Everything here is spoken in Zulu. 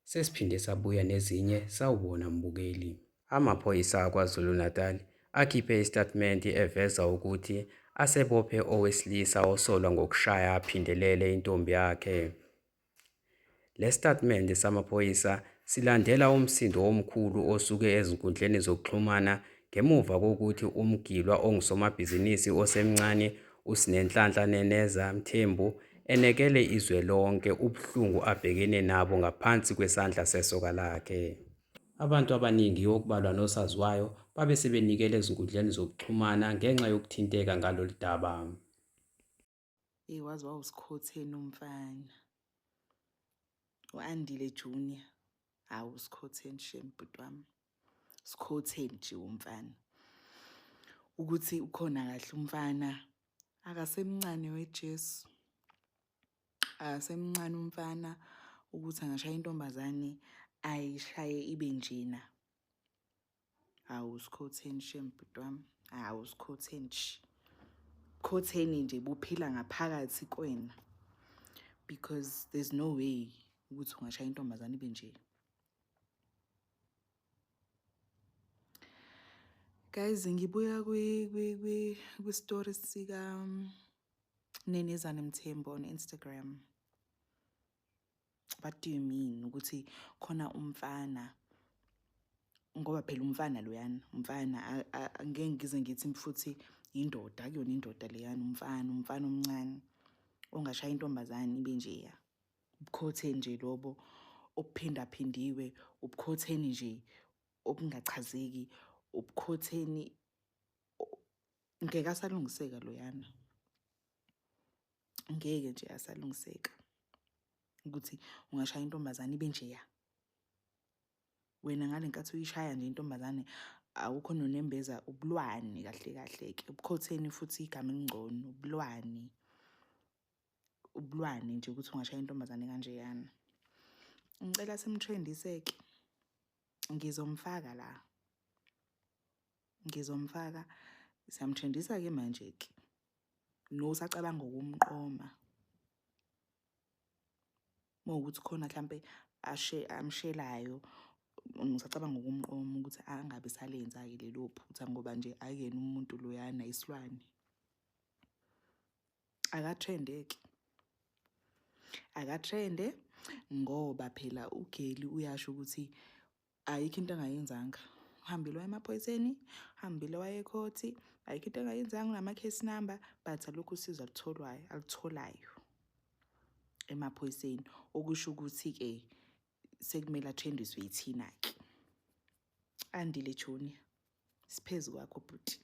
Sesiphinde sabuya nezinye sawubona mbukeli. Amaphoyisa aKwaZulu-Natal akhiphe isitatimende eveza ukuthi asebophe owesilisa osolwa ngokushaya aphindelele intombi yakhe. Le sitatimende samaphoyisa silandela umsindo omkhulu osuke ezinkundleni zokuxhumana ngemuva kokuthi umgilwa ongusomabhizinisi osemncane uSinenhlanhla Neneza Mthembu enekele izwe lonke ubuhlungu abhekene nabo ngaphansi kwesandla sesoka lakhe. Abantu abaningi okubalwa nosaziwayo babe sebenikela ezinkundleni zokuxhumana ngenxa yokuthinteka ngalolu daba. Eyi waze wawusikhotheni umfana. U-Andile Junior. Hawu usikhotheni shame bhuti wami. Sikhotheni nje umfana. Ukuthi ukhona kahle umfana akasemncane weJesu. Akasemncane umfana ukuthi angashaya intombazane ayishaye ibe njena. Hawu sikhotheni shem bhuti wami. Hawu sikhotheni nje. Khotheni nje buphila ngaphakathi kwena. Because there's no way ukuthi ungashaya intombazane ibe nje. Guys, ngibuya kwi kwi kwi kwi story sika Nenezane Mthembu on Instagram. What do you mean ukuthi khona umfana ngoba phela umfana loyana umfana angeke ngize ngithi futhi indoda akuyona indoda leyana umfana umfana omncane ongashaya intombazane ibe njeya ubukhotheni nje lobo obuphindaphindiwe ubukhotheni nje obungachazeki ubukhotheni ngeke asalungiseka loyana ngeke nje asalungiseka ukuthi ungashaya intombazane ibe njeya wena ngale nkathi uyishaya nje intombazane awukho nonembeza ubulwane kahle kahle ke ubukhotheni futhi igama elingcono ubulwane ubulwane nje ukuthi ungashaya intombazane kanjeyana ngicela simtrendise-ke ngizomfaka la ngizomfaka siyamtrendisa-ke manje-ke nosacabanga ukumqoma mawukuthi khona mhlampe ashe amshelayo ngisacabanga ukumqoma ukuthi angabe salenza-ke lelo phutha ngoba nje akuyena umuntu loyana isilwane akatrende-ke akatrende ngoba phela ugeli uyasho ukuthi ayikho into angayenzanga uhambile waye emaphoyiseni uhambile waye ekhothi ayikho into angayenzanga unama-case number but alukho usizo alutholwayo alutholayo emaphoyiseni okusho ukuthi-ke sekumele athendiswe yithina-ke andile junior siphezu kwakho bhuti.